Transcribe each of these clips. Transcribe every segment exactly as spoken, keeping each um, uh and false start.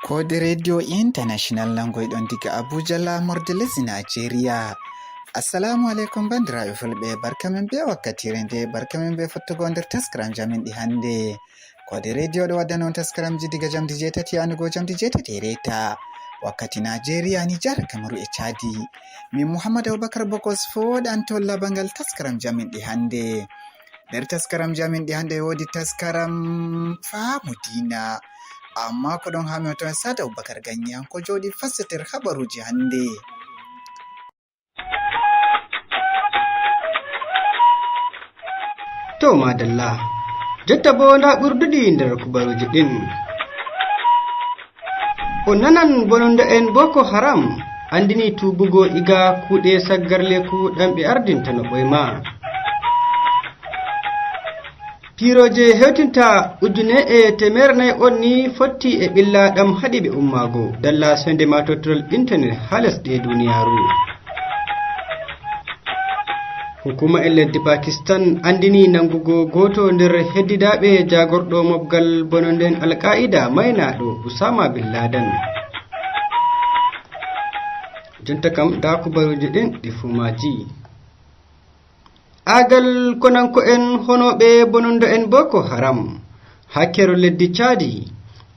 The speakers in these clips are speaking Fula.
Koode Radio International nangoyɗon diga Abuja, laamorde lesdi Najeriya. Assalamu alaikum, bandiraɓe fulɓe, barka men be wakkatire nde, barka men be fottugo nder taskaram jamin ɗi hannde. Koode Radio ɗo wadda non taskaramji diga jamdi jeetati yanugo jamdi jeetati e reeta, wakkati Najeriya, Nijar, Kamaru e Chadi. Min Muhammad Abubakar Bokos foɗan to labangal taskaram jamin ɗi hannde. Nder taskaram jamin ɗi hannde woodi taskaram faamu diina. Amma ko ɗon haa mi wata Sada Abubakar Ganye, an ko jooɗi fassatir habaruuji hannde. To madalla. Jotta bo nda ɓurduɗi nder kubaruuji ɗin. O nanan bonondo'en Boko Haram anndini tuubugo iga kuuɗe saggarleku ɗam ɓe ardintano ɓoyma. Piirooje hewtinta ujune e teemeere nayi on ni fotti e ɓilla ɗam haɗi ɓe ummaago dalla soynde ma tottirol internet haa lesɗe duniyaaru. Hukuma en leddi Pakistan anndini nanngugo gooto nder heddidaaɓe jaagorɗo mobgal bononden Al-Qaida maynaaɗo Usama bin Laden. Jonta kam, nda kubaruuji ɗin ɗi fuu maaji. Aagal konanko'en honooɓe bonondo'en Boko Haram haa keero leddi Caadi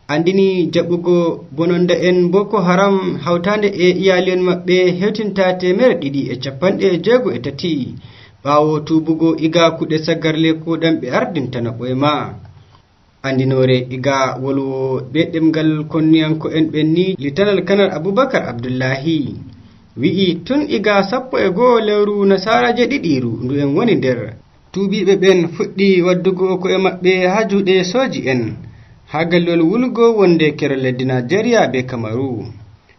anndini jaɓɓugo bonondo'en Boko Haram hawtaande e iyaali'en maɓɓe hewtinta teemeɗɗe ɗiɗi e cappanɗe jeego e tati, ɓaawo tuubugo iga kuuɗe saggarleku ɗam ɓe ardintano ɓoyma. Anndinoore iga wolwo be ɗemngal konniyanko'en ɓen ni, Lieutenant Colonel Abubakar Abdullahi wi'i tun iga sappo e go'o lewru nasaaraaje ɗiɗiiru ndu en woni nder, tuubiiɓe ɓen fuɗɗi waddugo ko'e maɓɓe haa juuɗe sooji'en haa gallol wulugo wonde keero leddi Najeriya be Kamaru.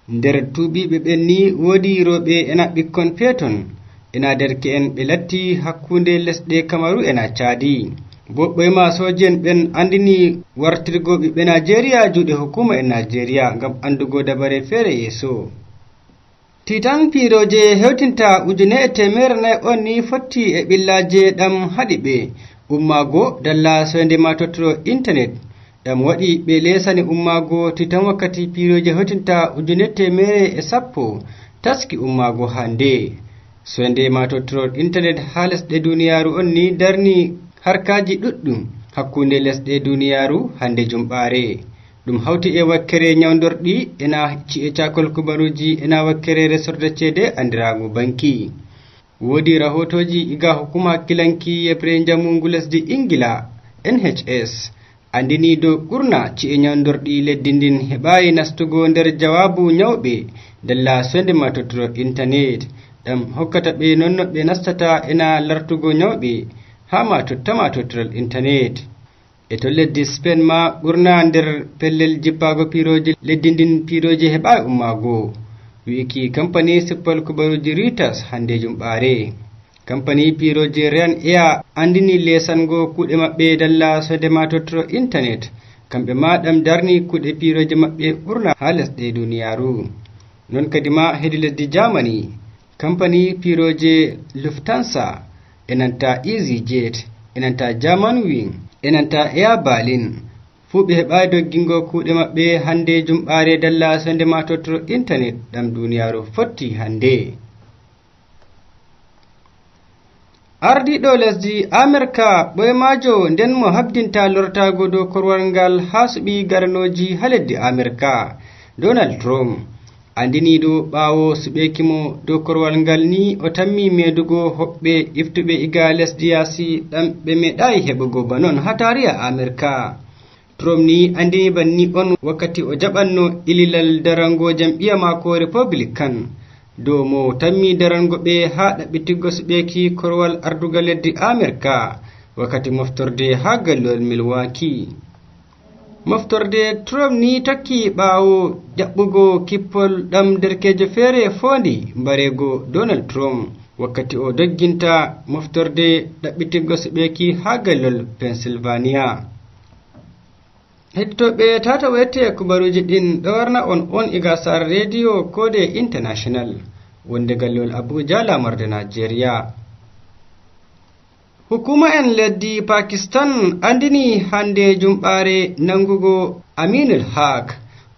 Nder tuubiiɓe ɓen ni woodi rewɓe ena ɓikkon peeton, ena derke'en ɓe latti hakkunde lesɗe Kamaru ena Caadi. Bo ɓoyma sooji'en ɓen anndini wartirgo ɓiɓɓe Najeriya juuɗe hukuma e Najeriya ngam anndugo dabare feere yeeso. Tiitan piirooje hewtinta ujune e teemeere nayi on ni fotti e ɓillaaje ɗam haɗi ɓe ummaago dalla soynde ma tottoro internet. Ɗam waɗi ɓe leesani ummaago tiitan wakkati piirooje hewtinta ujune teemeere e sappo taski ummaago hannde. Soynde ma tottoro internet haa lesɗe duniyaaru on ni darni harkaaji ɗuɗɗum hakkunde lesɗe duniyaaru hannde jumɓaare. Ɗum hawti e wakkere ñawndorɗi ena ci'e caakol kubaruuji ena wakkere resorde ceede anndiraagu banki. Woodi rahotooji iga hukuma kilanki yeɓre njamu ngu lesdi Ingila, N H S, anndini dow ɓurna ci'e ñawndorɗi leddi ndin heɓaayi nastugo nder jawaabu ñawɓe dalla soynde ma tottoro internet. Ɗam hokkata ɓe non no ɓe nastata ena lartugo ñawɓe haa ma totta ma tottiral internet. E to leddi Spain ma ɓurna nder pellel jippaago piirooji leddi ndin piirooji heɓaayi ummaago, wi'iki kampani sippol kubaruuji Reuters hannde jumɓaare. Kampani piirooji Ryanair anndini leesango kuuɗe maɓɓe dalla soynde ma tottoro internet. Kamɓe ma ɗam darni kuuɗe piirooji maɓɓe ɓurna haa lesɗe duniyaaru. Non kadi ma hedi lesdi Germany, kampani piirooje Lufthansa, e nanta EasyJet, e nanta Germanwings, e nanta Air Berlin, fuu ɓe heɓaayi doggingo kuuɗe maɓɓe hannde jumɓaare dalla soynde ma tottoro internet ɗam duniyaaru fotti hannde. Ardiiɗo lesdi Amerka ɓoymaajo nden mo habdinta lortaago dow korwal ngal haa suɓi garanooji haa leddi Amerka, Donald Trump, anndiniiɗo ɓaawo suɓeeki mo dow korwal ngal ni o tammi meedugo hoɓɓe iftuɓe iga lesdi yaasi ɗam ɓe meeɗaayi heɓugo ba non haa taariya Amerka. Trump ni anndini banni on wakkati o jaɓanno ililal darango jam'iya maako Republican dow mo tammi darango ɓe haa ɗaɓɓitiggo suɓeeki korwal ardugal leddi Amerka wakkati moftorde haa gallol Milwaukee. Moftorde Trump ni tokki ɓaawo jaɓɓugo kippol ɗam derkeejo feere foondi mbareego Donald Trump wakkati o dogginta moftorde ɗaɓɓitiggo suɓeeki haa gallol Pennsylvania. Hettotooɓe, tata wete kubaruuji ɗin ɗo warna on on iga Sar Radio Kode International, wonde gallol Abuja, lamorde Najeriya. Hukuma en leddi Pakistan anndini hannde jumɓaare nanngugo Aminul Haq,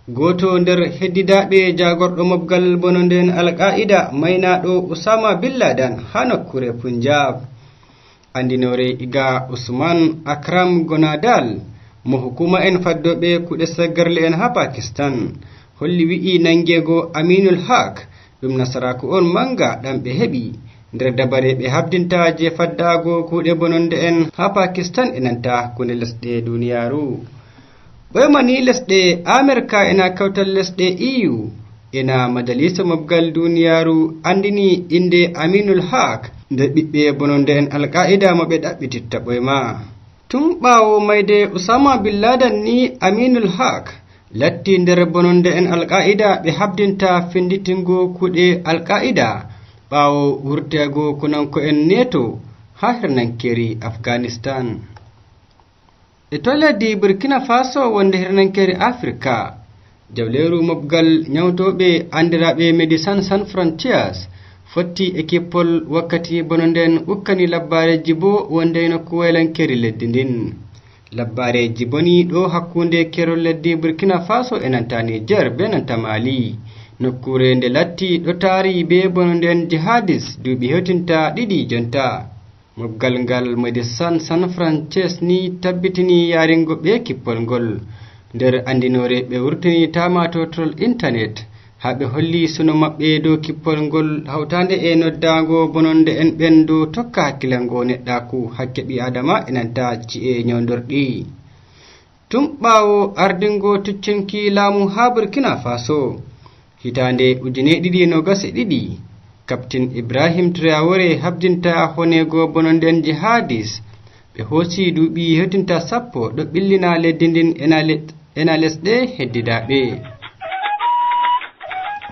Gooto nder heddidaaɓe jaagorɗo mobgal bononde en Al-Qaida, maynaaɗo Usama Bin Laden, haa nokkuure Punjab. Anndinoore iga Usman Akram Gonadal, mo hukuuma en faddooɓe kuuɗe sagarle en haa Pakistan, holli wi'i nangeego Aminul Haq, ɗum nasaraaku on mannga ɗam ɓe heɓi nder dabare ɓe habdinta je faddaago kuuɗe bononde en haa Pakistan e nanta hakkunde lesɗe duniyaaru. Ɓoyma ni lesɗe Amerka ena kawtal lesɗe E U ena majalisa mobgal duniyaaru anndini innde Aminul Haq nder ɓiɓɓe bononde en Al-Qaida mo ɓe ɗaɓɓititta ɓoyma. Tun ɓaawo mayde Usama Bin Laden ni Aminul Haq latti nder bononde en Al-Qaida ɓe habdinta fennditingo kuuɗe Al-Qaida ɓaawo wurteego konanko en neto haa hirnankeri Afghanistan. E to leddi Burkina Faso wonde hirnankere Afrika, jawleeru mobgal ñawtooɓe anndiraaɓe Médecins Sans Frontières fotti e kippol wakkati bono nden ukkani labbareeji bo wonde nokku waylankeri leddi ndin. Labbareeji boni ɗo hakkunde kerol leddi Burkina Faso e nanta Niger be nanta Mali. Nokkuure nde latti ɗo taari be bono nden jihadis duuɓi hewtinta ɗiɗi jonta. Mobgal ngal Médecins Sans Frontières ni tabbitini yaringo ɓe kippol ngol. Nder andinoore ɓe wurtini tama totol internet, haa ɓe holli suno maɓɓe dow kippol ngol hawtaande e noddaango bononde en ɓen dow tokka hakkilango neɗɗaaku, hakke ɓi Adama e nanta ci'e ñawndorɗi. Tun ɓaawo ardingo tuccinki laamu haa Burkina Faso, hitaande ujine ɗiɗi e noogas e ɗiɗi, Captain Ibrahim Traoré habdinta honeego bononden jihadis. Ɓe hoosi duuɓi hewtinta sappo ɗo ɓillina leddi ndin ena le-, ena lesɗe heddidaaɓe.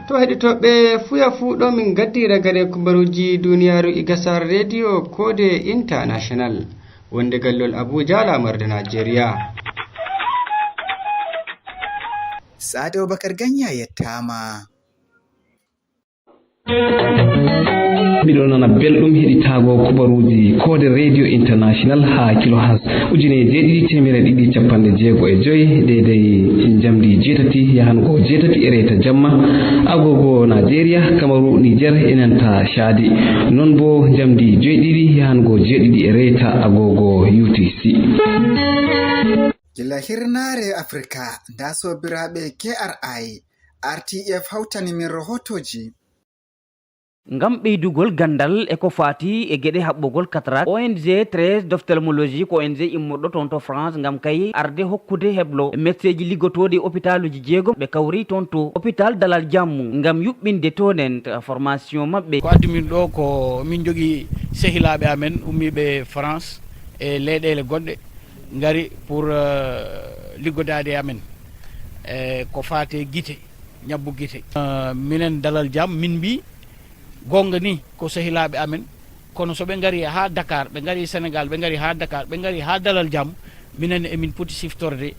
To heɗitooɓe fuya fuu ɗo min gaddi ragare kubaruuji duniyaaru e gasar rediyo Koode International. Wonde gallol Abuja, laamorde Najeriya. Saade Abubakar Ganya yettaama. Miɗo nana belɗum heɗitaago kubaruuji Koode Radio International haa kilohas ujine jeeɗiɗi teemedere ɗiɗi capanɗe jeego e joy, deydey njamdi jeetati yahango jeetati e reeta jamma, agogo Najeriya, Kamaru, Niger e nanta Chadi. Non bo njamdi joyɗiɗi yahango jeeɗiɗi e reeta agogo U T C. Gila hirnaare Afrika, nda soobiraaɓe K R I, R T F hawtani min rohotooji. Ngam ɓeydugol ganndal e ko faati e geɗe haɓɓogol katarak, O N G treize d'ophtalmologie ko O N G immorɗo toon to France ngam kay arde hokkude heblo e metseeji liggotooɗi e opitaaluuji jeegom ɓe kawri toon to opitaal Dalal Jam ngam yuɓɓinde toon en formation maɓɓe. Ko addi min ɗo ko min jogii sehilaaɓe amen ummiiɓe France e leyɗeele goɗɗe ngari pour, euh, liggodaade e amen e ko faati e gite. Ñabbu gite. Ah, minen Dalal Jam, min mbii, goonga ni, ko sehilaaɓe amen, kono so ɓe ngari haa Dakar, ɓe ngari Senegal, ɓe ngari haa Dakar, ɓe ngari haa Dalal Jam, minen emin poti siftorde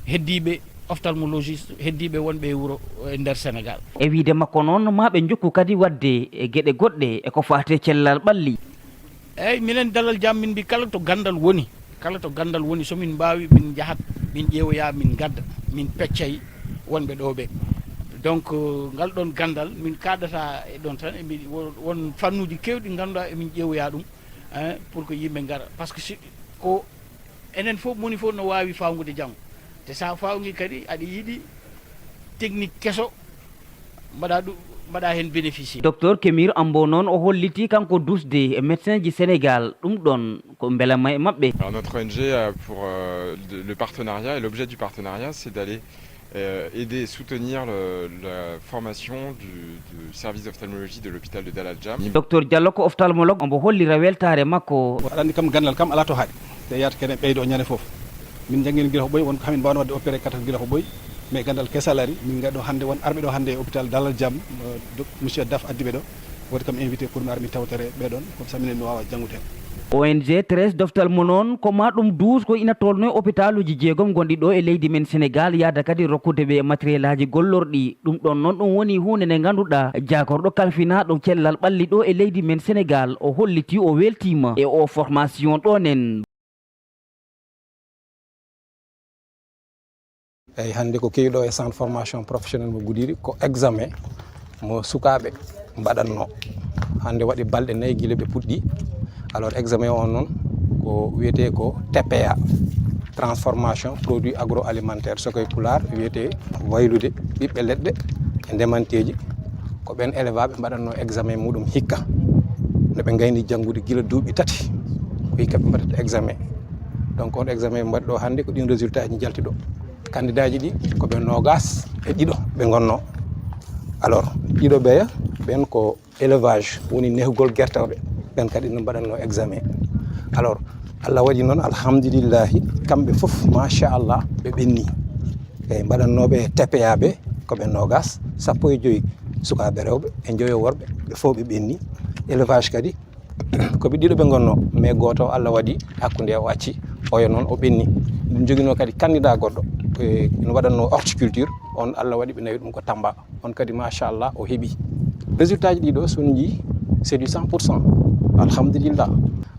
heddiiɓe ophtalmologiste, heddiiɓe wonɓe e wuro, e nder Senegal. E wiyde makko noon, maa ɓe njokku kadi waɗde e geɗe goɗɗe e ko faati e cellal ɓalli. Eeyi, minen Dalal Jam, min mbii kala to ganndal woni, kala to ganndal woni, so min mbaawi, min njahat, min ƴeewoya, min ngadda, min peccay wonɓe ɗo ɓe. Donc, euh, ngal ɗon ganndal, min kaaɗata e ɗon tan, e mi-, wo-, won fannuuji keewɗi ngannduɗaa emin ƴeewoya ɗum, hein, pour que yimɓe ngara. Parce que si, ko enen fof, moni fof no waawi fawngude janngo. Te so a fawngi kadi, aɗa yiɗi technique keso, mbaɗa ɗum, mbaɗa heen bénéficier. Docteur Kemir Ambo noon o holliti kanko dusde e médecin ji Sénégal, ɗum ɗon ko mbelama e maɓɓe. Alors, notre O N G a pour, euh, de, le partenariat, et l'objet du partenariat, c'est d'aller, euh, aider et soutenir le, la formation du, du service d'ophtalmologie de l'hôpital de Dalal Jam. Docteur Diallo ko ophtalmologue, omo hollira weltaare makko. Aɗa anndi kam ganndal kam alaa to haaɗi. Te yaata kene ɓeydo ñande fof. Min njanngiino gila ko ɓooyi, won ko hamin mbaawno waɗde opéré kata gila ko ɓooyi, mais ganndal kesal ari, min ngaɗi ɗo hannde, won arɓe ɗo hannde e hôpital Dalal Jam, euh, doc-, monsieur Daf addi ɓe ɗo, waɗi kam invité pour mi ara mi tawtore ɓe ɗon, comme ça minen mi waawa janngude heen. O N G treize doftal mo noon, ko maa ɗum douze ko ina tolno e opitaluuji jeegom ngonɗi ɗo e leydi men Senegal, yaada kadi rokkude ɓe matérielaaji gollorɗi. Ɗum ɗon noon, ɗum woni huunde nde ngannduɗaa, jaagorɗo kalfinaaɗo cellal ɓalli ɗo e leydi men Senegal, o hollitii o weltiima e oo formation ɗo nen. Eyyi, hannde ko kewi ɗo e centre formation professionnel mo Goudiry ko examen mo sukaaɓe mbaɗatno. Hannde waɗi balɗe nayi gila ɓe puɗɗi. Alors, examen o noon ko wiyetee ko T P A, transformation produit agroalimentaire, so koye pulaar wiyetee waylude ɓiɓɓe leɗɗe e ndemanteeji. Ko ɓeen élève ɓe mbaɗatno examen muɗum hikka, no ɓe ngayni janngude gila duuɓi tati, ko hikka ɓe mbaɗata examen. Donc, on examen ɓe mbaɗi ɗo hannde, ko ɗin résultat ji njalti ɗo. Candidat ji ɗi ko ɓe noogas e ɗiɗo ɓe ngonno. Alors, ɗiɗo ɓeya ɓen ko élevage, woni nehugol gertooɗe, ɓen kadi no mbaɗatno examen. Alors, Allah waɗi noon, alhamdulillahi, kamɓe fof, machallah, ɓe ɓenni. E mbaɗatnooɓe T P A ɓe ko ɓe noogas, sappo e joyi sukaaɓe rewɓe e joyo worɓe, ɓe fof ɓe ɓenni. Élevage kadi, ko ɓe ɗiɗo ɓe ngonno, mais gooto o Allah waɗi hakkunde o acci, oyo noon o ɓenni. Ɗum joginoo kadi candidat goɗɗo, e, no waɗatnoo horticulture, on Allah waɗi ɓe nawi ɗum ko Tamba. On kadi, machallah, o heɓi. Résultat ji ɗi ɗo, so on njii, c'est du cent pour cent. Alhamdulillah.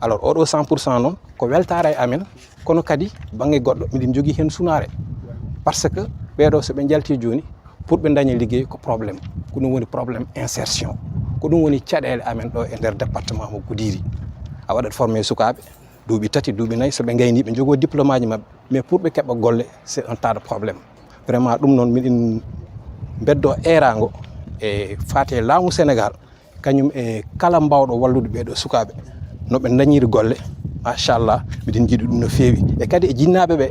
Alors, oɗo cent pour cent noon, ko weltaare e amen, kono kadi bannge goɗɗo, miɗen njogii heen sunaare. Parce que ɓeeɗo, so ɓe njaltii jooni, pour ɓe ndaña liggey ko problème. Ko ɗum woni problème insertion. Ko ɗum woni caɗeele amen ɗo e nder département mo Goudiry. A waɗat formé sukaaɓe, duuɓi tati, duuɓi nayi, so ɓe ngayni, ɓe njogoo diplôme aji maɓɓe. Mais pour ɓe keɓa golle, c'est un tas de problème. Vraiment, ɗum noon, miɗen mbeddoo eeraango e faate laamu Sénégal, kañum e kala mbaawɗo wallude ɓeeɗo sukaaɓe, no ɓe ndañiri golle. Machallah, miɗen njiɗi ɗum no feewi. E kadi e jinnaaɓe ɓe,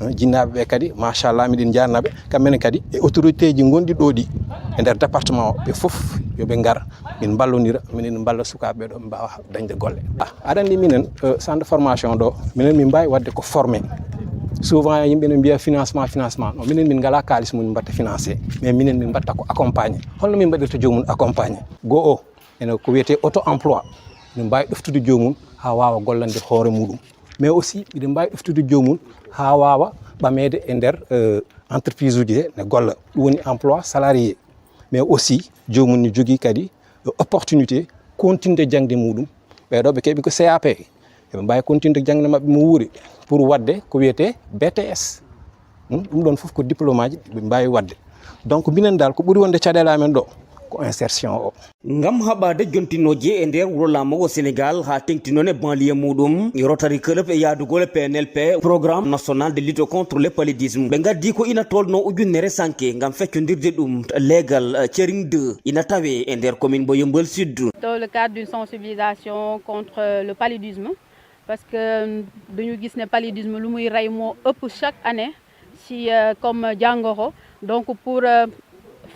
eh, jinnaaɓe ɓe kadi, machallah, miɗen njaarnaɓe. Kamɓe ne kadi e autorité ji gonɗi ɗo ɗi e nder département o, ɓe fof yo ɓe ngar, min mballondira, minen mballa sukaaɓe ɓe ɗo ɓe mbaawa dañde golle. Ah, aɗa anndi minen, eh, centre de formation ɗo, minen min mbaawi waɗde ko formé. Souvent yimɓe ne mbiya financement, financement. Non, minen min ngalaa kaalis mun min mbatta financé, mais minen min mbatta ko accompagné. Holno min mbaɗirta joomum accompagné? Goo o, ene ko wiyetee auto emploi. Min mbaawi ɗoftude joomum haa waawa gollande hoore muɗum. Mais aussi, miɗen mbaawi ɗoftude joomum haa waawa ɓameede e nder, eh, entreprise uji he ne golla. Ɗum woni emploi salarié. Mais aussi, joomum ne jogii kadi opportunité continde jaŋde muɗum. Ɓeeɗo ɓe keɓi ko C A P. Eɓe mbaawi continde jaŋde maɓɓe mo wuuri pour waɗde ko wiyetee B T S. Hmm? Ɗum ɗon fof ko diplôme aji ɓe mbaawi waɗde. Donc, minen dal ko ɓuri wonde caɗeele amen ɗo ko insertion o. Ngam haɓaade jontinooje e nder wuro laamoowo Senegaal haa teŋti noon e banlieue muɗum, Rotary Club e yahdugol e P N L P, Programme National de Lutte contre le Paludisme, ɓe ngaddi ko ina tolnoo ujunere sanke ngam feccondirde ɗum. Leegal, eh, Ceriŋ deux ina tawee e nder commune mo Yeumbeul Sud. Dans le cadre d'une sensibilisation contre, euh, le paludisme, parce que, euh, dañu gis ne paludisme lu muy rey moo ëpp chaque année ci, euh, comme jàngoro. Donc pour, euh,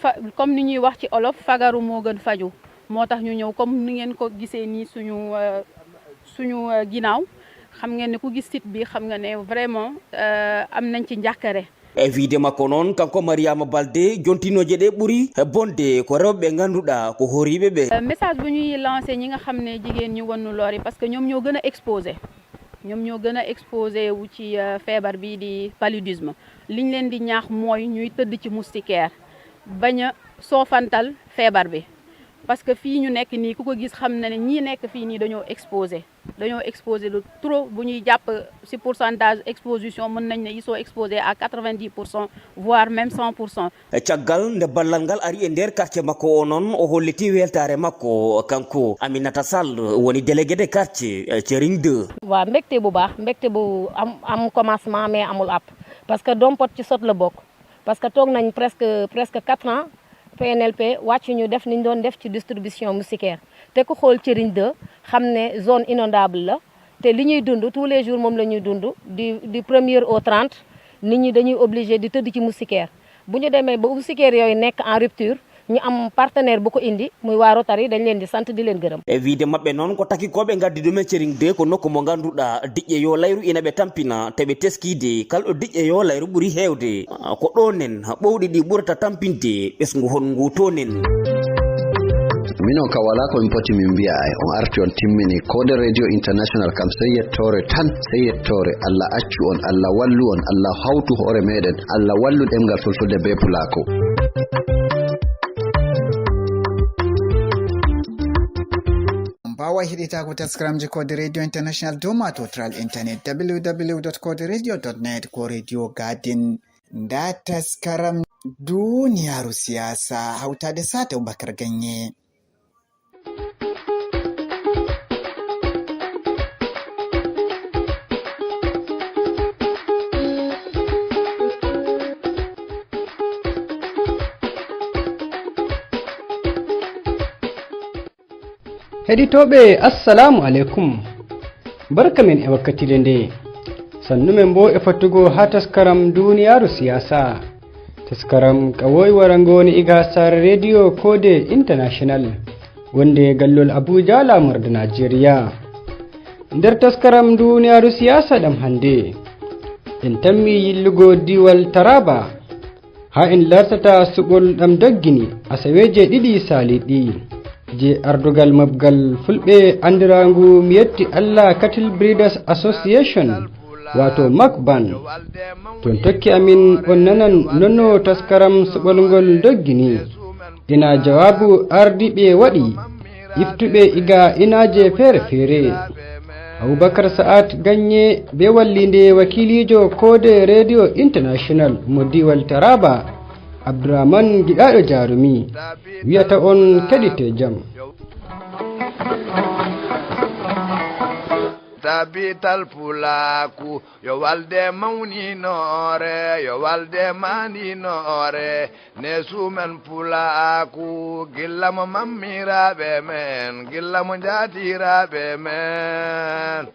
fa-, comme ni ñuy wax ci olof, fagaru moo gën faju. Moo tax ñu ñëw, comme ni ngeen ko gisee nii suñu, euh, suñu, euh, ginnaaw, xam ngeen ne ku gis site bi xam nga ne vraiment, euh, am nañ ci njàkkare. E wiyde makko noon, kanko Mariama Balde, jontinooje ɗe ɓuri bonde ko rewɓe ɓe ngannduɗaa ko horiiɓe ɓe. Euh, message bu ñuy lancé ñi nga xam ne jigéen ñi wonnu lori, parce que ñoom ñoo gën a exposé. Ñoom ñoo gën a exposé wu ci, euh, feebar bii di paludisme. Liñ leen di ñaax mooy ñuy tëdd ci moustiquaire, bañ a soofantal feebar bi. Parce que fii ñu nekk nii, ku ko gis xam na ne ñii nekk fii nii dañoo exposé. Dañoo exposé de trop. Bu ñuy jàpp ci pourcentage exposition, mën nañ ne ils sont exposés à quatre-vingt-dix pour cent, voire même cent pour cent. Caggal nde ballal ngal ari e nder quartier makko o noon, o holliti weltaare makko. Kanko Aminata Sall woni délégué de quartier, eh, Ceriŋ deux. Waaw, mbégte bu baax, mbégte bu am, am commencement mais amul app, parce que doom pot ci sot la bokk, parce que toog nañ presque, presque quatre ans, P N L P wàccu ñu def ni ñu doon def ci distribution moustiquaire, te ku xool Ceriŋ deux xam ne zone inondable la. Te li ñuy dund tous les jours moom la ñuy dund, du, du premier au trente, nit ñi dañuy obligé di tëdd ci moustiquaire. Bu ñu demee ba moustiquaire yooyu nekk en rupture, ñu am partenaire bu ko indi, muy waa Rotary, dañ leen di sant, di leen gërëm. E wiyde maɓɓe noon, ko takikooɓe ngaddi ɗum e Ceriŋ deux ko nokku mo ngannduɗaa diƴƴe yo layru ina ɓe tampina, te ɓe teskiide kala ɗo diƴƴe yo layru ɓuri heewde. Ko ɗo nen ɓowɗi ɗi ɓurata tampinde ɓesngu honngu to nen. Minon ka walaa ko min poti min mbiya ay, on arti on timmini. Koode Radio International kam sey yettoore tan, sey yettoore. Allah accu on, Allah wallu on, Allah hawtu hoore meɗen, Allah wallu ɗemngal fulfulde bee pulaako. On mbaaway heɗitago taskaramji Koode Radio International dow maatotral internet w w w dot koode radio dot net ko Radio Garden. Ndaa taskaram Duniyaaru Siyaasa, hawtaade Saate Abubakar Ganye. Heɗitooɓe, assalaamu aleykum. Barka men e wakkatiire nde. Sannu men boo e fottugo haa taskaram Duniyaaru Siyaasa. Taskaram ka wowi warango woni iga Star Radio Kode International, wonde gallol Abuja, laamorde Najeriya. Nder taskaram Duniyaaru Siyaasa ɗam hannde, en tammi yillugo diiwal Taraba, haa en lartata suɓol ɗam doggini asaweeje ɗiɗi saaliiɗi, je ardugal mobgal Fulɓe anndiraangu Mi Yetti Allah Cattle Breeders Association, waato makban. To on tokki amin, on nanan nonno taskaram suɓol ngol doggini. Ina jawaabu ardiiɓe waɗi, iftuɓe iga inaaje feere-feere. Abubakar Sa'ad Ganye bee walliinde wakiiliijo Kode Radio International mo diiwal Taraba, Abdurrahman Giɗaaɗo Jarumi, wiyata on keɗite jam. Tabital Pulaaku, yo walde mawninoore, yo walde maandinoore, neesu men Pulaaku, gilla mo mammiraaɓe men, gilla mo njaatiraaɓe men.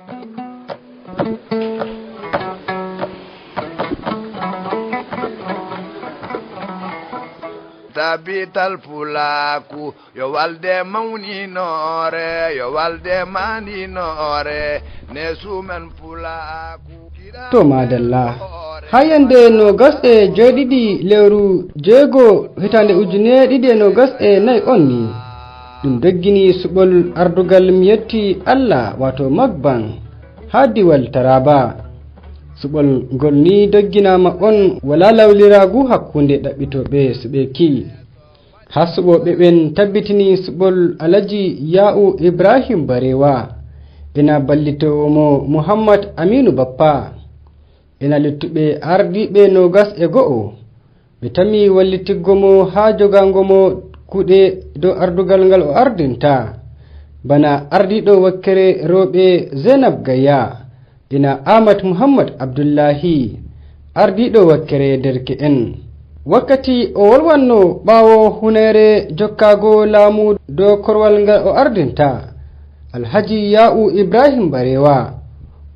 Tabital Pulaaku, yo walde mawninoore, yo walde maandinoore, neesu men Pulaaku. To, madalla. Haa yande noogas e joweeɗiɗi lewru jeego hitaande ujune ɗiɗi e noogas e nayi on ni, ɗum doggini suɓol ardugal Mi Yetti Allah, waato makban, haa diiwal Taraba. Suɓol ngol ni dogginaama on walaa lawliraagu hakkunde ɗaɓɓitooɓe suɓeeki. Haa suɓooɓe ɓen tabbitini suɓol Alhaji Ya'u Ibrahim Barewa, ena ballitoowo mo Muhammad Aminu Bappa, ena luttuɓe ardiiɓe noogas e go'o. Ɓe tammi wallitiggo mo haa jogaango mo kuuɗe dow ardugal ngal o ardinta, bana ardiiɗo wakkere rewɓe Zainab Gaya, ina Ahmad Muhammad Abdullahi, ardiiɗo wakkere derke'en. Wakkati o wolwanno ɓaawo hunayeere jokkaago laamu dow korwal ngal o ardinta, Alhaji Ya'u Ibrahim Barewa,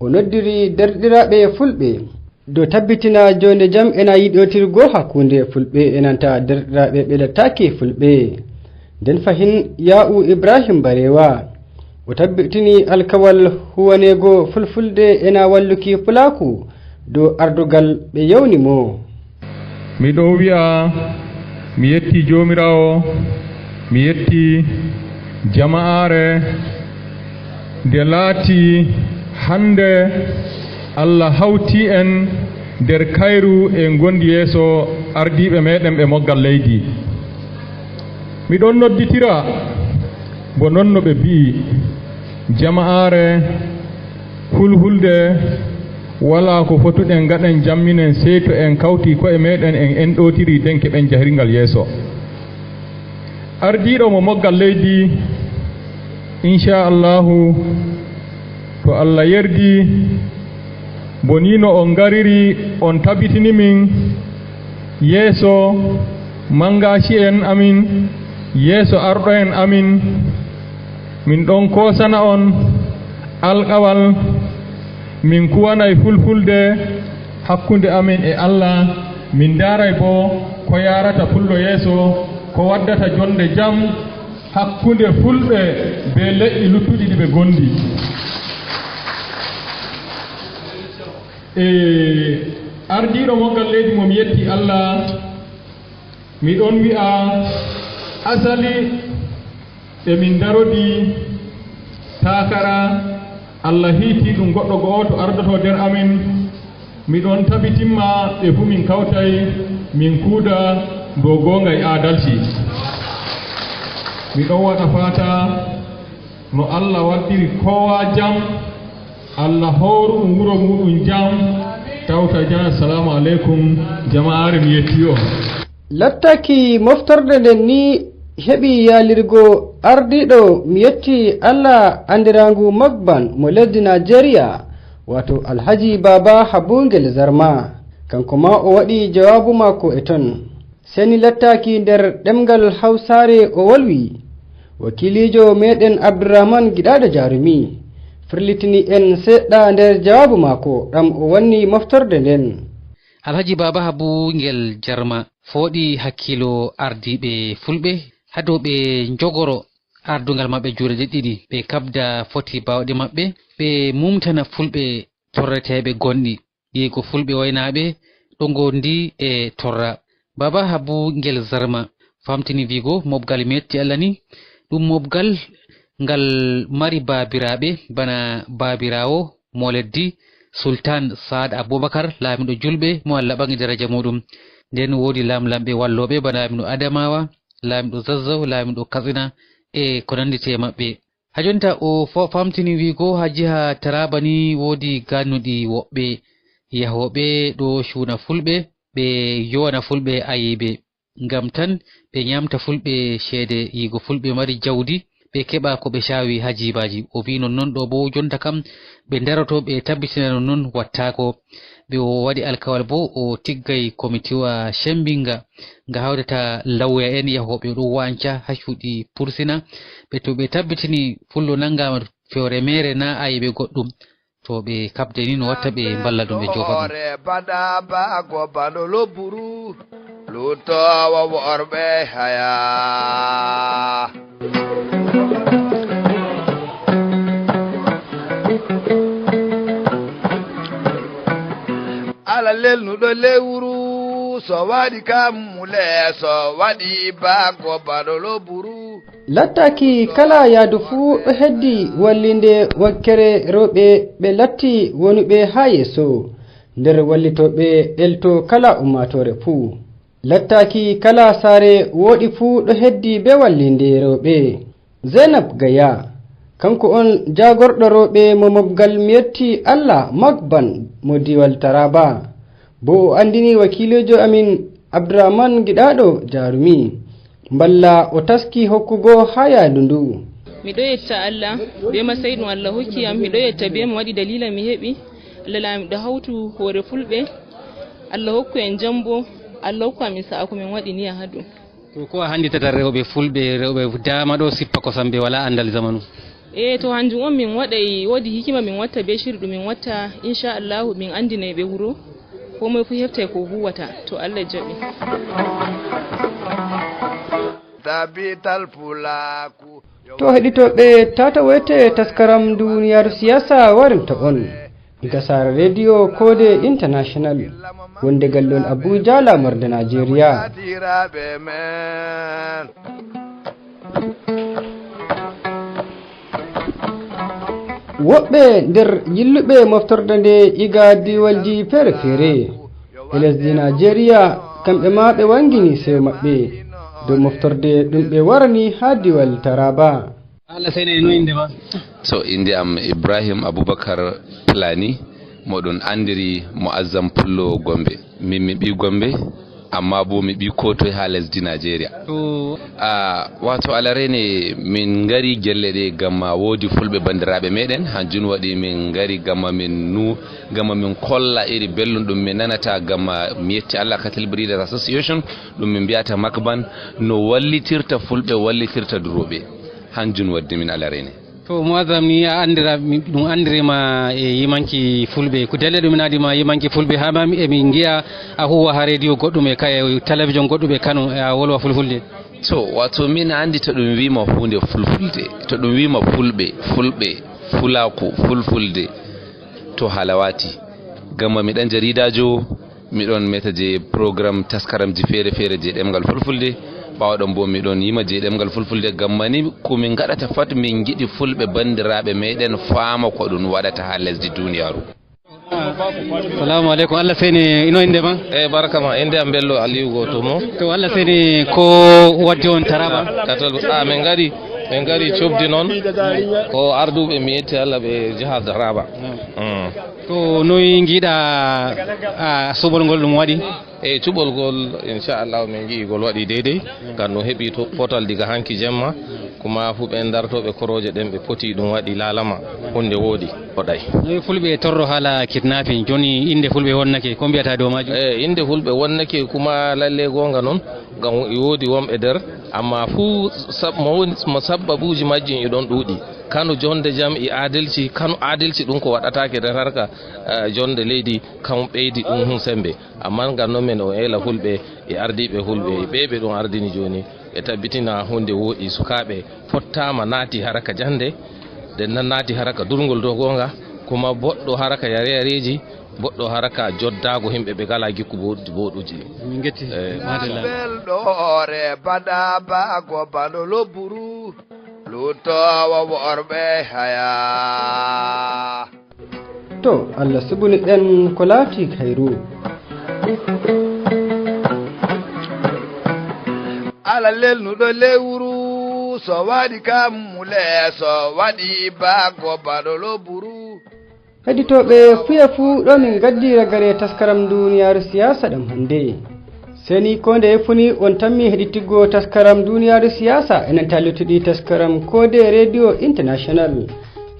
o noddiri deerɗiraaɓe Fulɓe dow tabbitina joonde jam ena yiɗotirgo hakkunde Fulɓe e nanta deerɗiraaɓe ɓe laataaki Fulɓe. Nden fahin, Ya'u Ibrahim Barewa, o tabbitini alkawal huwaneego Fulfulde ena walluki Pulaaku dow ardugal ɓe yawni mo. Miɗo wi'a, mi yetti Joomiraawo, mi yetti jama'aare, nde laati hannde Allah hawti en nder kayru e ngondi yeeso ardiiɓe meɗen ɓe moggal leydi. Miɗon nodditira, bo non no ɓe bi'i, jama'aare Fulfulde, walaa ko fotuɗen ngaɗen, jamminen, sey to en kawti ko'e meɗen, en enɗootiri denke ɓen jahirgal yeeso. Ardiiɗo mo moggal leydi, inchaa Allaahu, to Allah yerdi, bo ni no on ngariri, on tabitini min yeeso manngaci'en amin, yeeso arɗo'en amin, min ɗon koosana on alkawal, min kuwanay Fulfulde hakkunde amin e Allah, min ndaaray bo ko yaarata Pullo yeeso, ko waddata jonde jam hakkunde Fulɓe be leƴƴi luttuɗi ɗi ɓe gondi. E ardiiɗo moggal leydi mo mi yetti Allah, mi ɗon wi'a asali ɓe min ndarodi taakara, Allah hiiti ɗum goɗɗo go'oto ardoto nder amin. Mi ɗon tabitimma ɓe fuu min kawtay min kuuda dow goonga e aadalci. Mi ɗon waɗa faata no Allah waddiri koowa jam, Allah hooru ɗum wuro muuɗum jam, Hawta Dia, assalamu aleykum, jama'aare mi yetti on. Lattaki moftorde nden ni heɓi yaalirgo ardiiɗo mi yetti Allah anndiraangu Magban mo lesdi Najeriya, wato Alhaji Baba Habungel Zarma. Kanko ma o waɗi jawaabu maako e ton. Seni lattaaki nder ɗemngal Hawsaare o wolwi. Wakiiliijo meɗen Abdurrahman Giɗaaɗo Jarumi firlitini en seeɗa nder jawaabu maako ɗam o wanni moftorde nden. Alhaji Baba Habu ngel Jarma fooɗi hakkiilo ardiiɓe Fulɓe haa dow ɓe njogoro ardungal maɓɓe juuɗe ɗe ɗiɗi, ɓe kabda foti baawɗe maɓɓe, ɓe mumtana Fulɓe torreteeɓe gonɗi. Yigo Fulɓe waynaaɓe ɗo ngondi e torra. Baba Habu ngel Zarma famtini wigo mobgal metti Allah ni ɗum mobgal ngal mari baabiraaɓe bana baabiraawo Moleddi Sultan Saad Abubakar, laamiɗo julɓe mo Allah ɓangi daraja muɗum. Nden woodi lamlamɓe wallooɓe bana laamiɗo Adamawa, laamiɗo Zazzau, laamiɗo Katsina e ko nandi e maɓɓe. Haa jonta o fa-, famtini wigo haa jiha Taraba ni woodi gannuɗi woɓɓe yahooɓe ɗo cuuna Fulɓe, ɓe yowana Fulɓe ayiɓe, ngam tan ɓe nyaamta Fulɓe ceede, yigo Fulɓe mari jawdi, ɓe keɓa ko ɓe caawi haa jiibaaji. O wi'i nonnon ɗo boo jonta kam ɓe ndaroto, ɓe tabbitina nonnon wattaako. Ɓe o waɗi alkawal boo o tiggay komitiwa cemmbinga, nga hawtata lawya en yahooɓe ɗo wanca haa cuuɗi pursina. Ɓe to ɓe tabbitini Fullo nanngaama fewre meere na ayiɓe goɗɗum, to ɓe kaɓde ni no watta ɓe mballa ɗum, ɓe joofa ɗum. Hoore bada baago bano lobburu, luttoowo worɓe haya. Ala lelnuɗo lewru, so waɗi kammu leeso, waɗi baago bano lobburu. Lattaaki kala yaadu fuu ɗo heddi wallinde wakkere rewɓe ɓe latti wonuɓe haa yeeso nder wallitooɓe elto kala ummaatoore fuu. Lattaaki kala saare wooɗi fuu ɗo heddi bee wallinde rewɓe. Zeynab Gaya, kanko on jaagorɗo rewɓe mo mobgal mi yetti Allah Magban mo diiwal Taraba. Bo o anndini wakiiliijo amin Abdurrahman Giɗaaɗo Jarumi, mballa o taski hokkugo haa yaadu ndu. Miɗo yetta Allah bee masayɗum Allah hokki yam, miɗo yetta bee mo waɗi daliila mi heɓi. Allah laamiɗo hawtu hoore Fulɓe, Allah hokku en jam boo, Allah hokku amin sa'a ko min waɗi niya haa dow. To ko a hannditata rewɓe Fulɓe, rewɓe dama ɗo sippa kosam ɓe walaa anndal zamanu? E to hanjum on min waɗay, woodi hikima min watta bee sirɗu min watta, inchallahu min anndinay ɓe wuro, ko moy fuu heftay ko huwata, to Allah jaɓi. Tabital Pulaaku. To heɗitooɓe, tata wete taskaram duniyaaru siyasa warinta on. Gasar Radio Kode International, wonde gallol Abuja, lamorde Najeriya. Woɓɓe nder yilluɓe moftorde nde iga diwalji feere-feere e lesdi Najeriya, kamɓe ma ɓe wangini seyo maɓɓe dow moftorde ɗum ɓe warani haa diwal Taraba. Allah sene, no innde ma? To, innde am Ibrahim Abubakar Plani, moɗon anndiri Mu'azzam Pullo Gombe. Min mi ɓii Gombe, amma bo mi ɓii ko toye haa lesdi Najeriya. To. Ah, wato alarene min ngari gelle ɗe gamma woodi Fulɓe banndiraaɓe meɗen, hanjum waɗi min ngari gamma min nu-, gamma min kolla iri belɗum ɗum min nanata gamma mi yetti Allah Cattle Breeders Association, ɗum min mbiyata Makban, no wallitirta Fulɓe, wallitirta durooɓe. Hanjum waddi min alarene. To, Mu'azzam ni a anndira, mi, ɗum anndirima e yimanki Fulɓe. Ko delle ɗum min adi ma yimanki Fulɓe, haa ma mi, e min ngi'a a huwa haa rediyo goɗɗum e ka-, e talabijin goɗɗum e Kano, e a wolwa Fulfulde. To, wato min a anndi to ɗum wiima huunde Fulfulde, to ɗum wiima Fulɓe, Fulɓe, Fulaaku, Fulfulde, to hala waati. Gamma mi ɗan jariidaajo, miɗon meta je programme taskaramji feere-feere je ɗemngal Fulfulde. Ɓaawo ɗon bo miɗon yima je ɗemngal Fulfulde, ngam mani ko min ngaɗata fat min ngiɗi Fulɓe banndiraaɓe meɗen faama ko ɗum waɗata haa lesdi duniyaaru. Salamu aleykum. Allah seni, ino innde ma? Eyi, barka ma. Innde am Bello Aliyu Goto mo. To, Allah seni, ko waddi on Taraba? Katol, ah, min ngari. Ɓe ngari cofdi noon ko arduɓe, mi yetti Allah, ɓe jaha Daraba. Mm. Ko noy ngiɗa, a, suɓol ngol ɗum waɗi? Eyi, cuɓol ngol, inchallahu, min ngi'i ngol waɗi deydey. Ngam ɗum heɓi to potal diga hanki jemma. Kuma fu ɓen dartooɓe korooje ɗen ɓe poti, ɗum waɗi laalama. Huunde wooɗi, o ɗay. Noy fulɓe torro haala kidnapping? Jooni innde fulɓe wonnake, ko mbiyata dow majum? Eyi, innde fulɓe wonnake, kuma lalle goonga noon. Ngam e woodi wonɓe nder, amma fuu sab-, mo woni, mo sabbabuuji majjum e ɗon ɗuuɗi. Kano jonde jam e adalci, kano adalci ɗum ko waɗataake nder harka, eh, jonde leydi, kam ɓeydi ɗum hun sembe. Amma ngam non men o eela fulɓe e ardiiɓe fulɓe e ɓe ɓe ɗum ardini jooni, ɓe tabbitina huunde wooɗi, sukaaɓe pottaama naati haraka jannde, nden nan naati haraka durngol dow goonga, kuma boɗɗo haraka yare yareeji, boɗɗo haraka joddaago yimɓe ɓe ngalaa gikku bo-, booɗuuji. Min ngetti. Eh. Madalla. Belɗo hoore bada baago bano lobburu, luttoowo worɓe haya. To, Allah subuni en ko laati khayru. Ala lelnuɗo lewru, so waɗi kammu leeso, waɗi baago bano lobburu. Heɗitooɓe fuya fuu, ɗo min ngaddi ragare taskaram duniyaaru siyaasa ɗam hannde. Seni ko nde funi on tammi heɗitiggo taskaram duniyaaru siyaasa, enen tallituɗi taskaram Koode Radio International.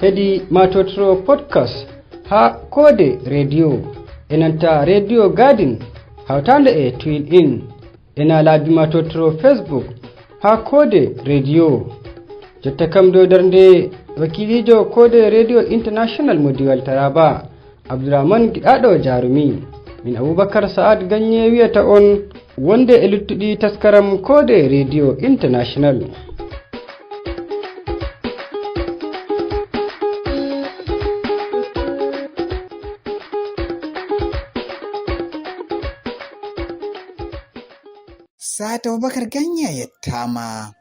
Heɗi matotro podcast haa Koode Radio, e nanta Radio Garden, hawtaande e Tuil In. Ena laabi ma totoro Facebook haa Koode Radio. Jotta kam dow darnde wakiiliijo Koode Radio International mo Diwal Taraba, Abdourahmane Giɗaaɗo Jarumi. Min Aboubacar Saad Gagné wiyata on wonde e luttuɗi taskaram Koode Radio International. Saad Aboubacar Gagné a yettaama.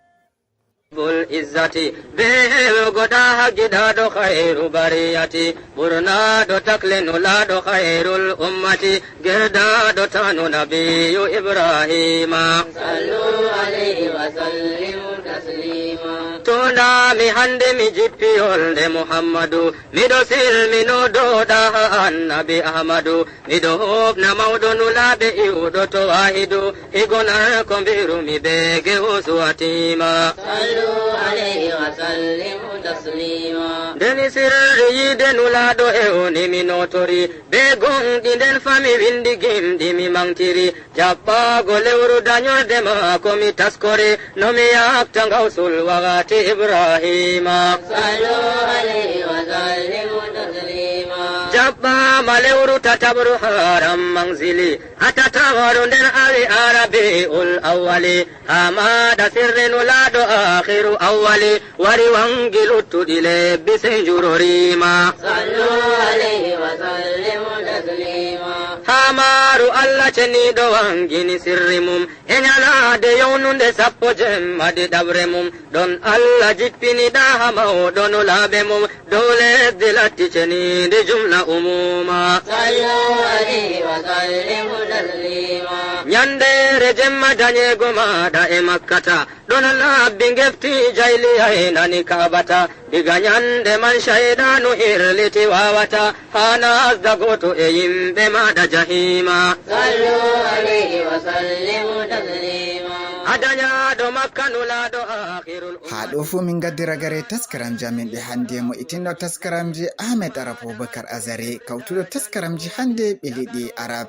Bul izzati, be heewugo ɗa haggiɗaaɗo khayru bariyati, ɓurnaaɗo takle nulaaɗo khayrul ummati, gerɗaaɗo tanu nabiyu Ibrahima. Sallu alayhi wa sallimu taslima. Tunda mi hannde mi jippi yolnde Muhammadu, miɗo silmino dow ɗaha annabi Ahmadu, miɗo hofna mawɗo nulaaɓe iwɗo to waahidu, higo nan ko mbirumi be gewu suwatima. Sallu alayhi wa sallimu taslima. Ndeni sirri yiide nulaaɗo e oni mi notori, be gonɗi nden fami windi gimɗi mi mantiri, jaɓɓaago lewru dañorde maako mi taskori, no mi yakta ngawsul wakati Ibrahima. Sallu alayhi wa sallimu taslima. Jaɓɓaama lewru tataɓru haram manzili, a tataɓru nden awi arabiul awwali, haa maaɗa sirri nulaaɗo akhiru awwali, wari wangi luttuɗi lebbi sey njuroriima. Sallu alayhi wa sallimu taslima. Haa maaru Allah ceniiɗo wangini sirri mum, e nyalaade yownunde sappo jemma ɗiɗaɓre mum, ɗon Allah jippini ɗaha mawɗo nulaaɓe mum, dow lesdi latti ceniindi jumla umuma. Sallu alayhi wa sallimu taslima. Nyandere jemma dañeego maaɗa e Makkata, ɗon labbi ngefti jayli aynani Kaabata. Diga nyande man shayɗaanu hirliti waawata, haa nasda gooto e yimɓe maaɗa jahiima. Sallu alayhi wa sallimu taslima. A dañaaɗo Makka nulaaɗo aakhirul. Haa ɗo fuu min ngaddi ragare taskaramji amin ɗe hannde, mo itinno taskaramji Ahmed Arab Abubakar Azare, kawtuɗo taskaramji hannde ɓe leɗɗe Arab.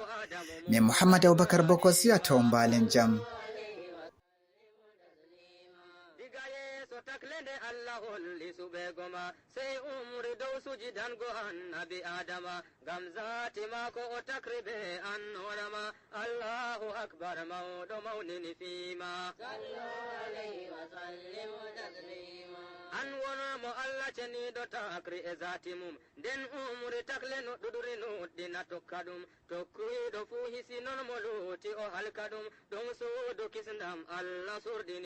Min Muhammad Abubakar Boko Siya to mbaalen jam. Diga yeeso takle nde Allah holli suɓeego ma, sey umri dow sujidango annabi Adama, ngam zaati maako o takri be annoora ma. Allahu akbar, mawɗo mawnini fii ma. Sallu alayhi wa sallimu taslima. An won mo Allah ceniiɗo takri e zaati mum, nden umri takle nuɗɗuɗri nuɗɗina tokka ɗum. Tokkuyiiɗo fuu hisi non mo luuti o halka ɗum. Ɗum suudu kisndam Allah surɗini.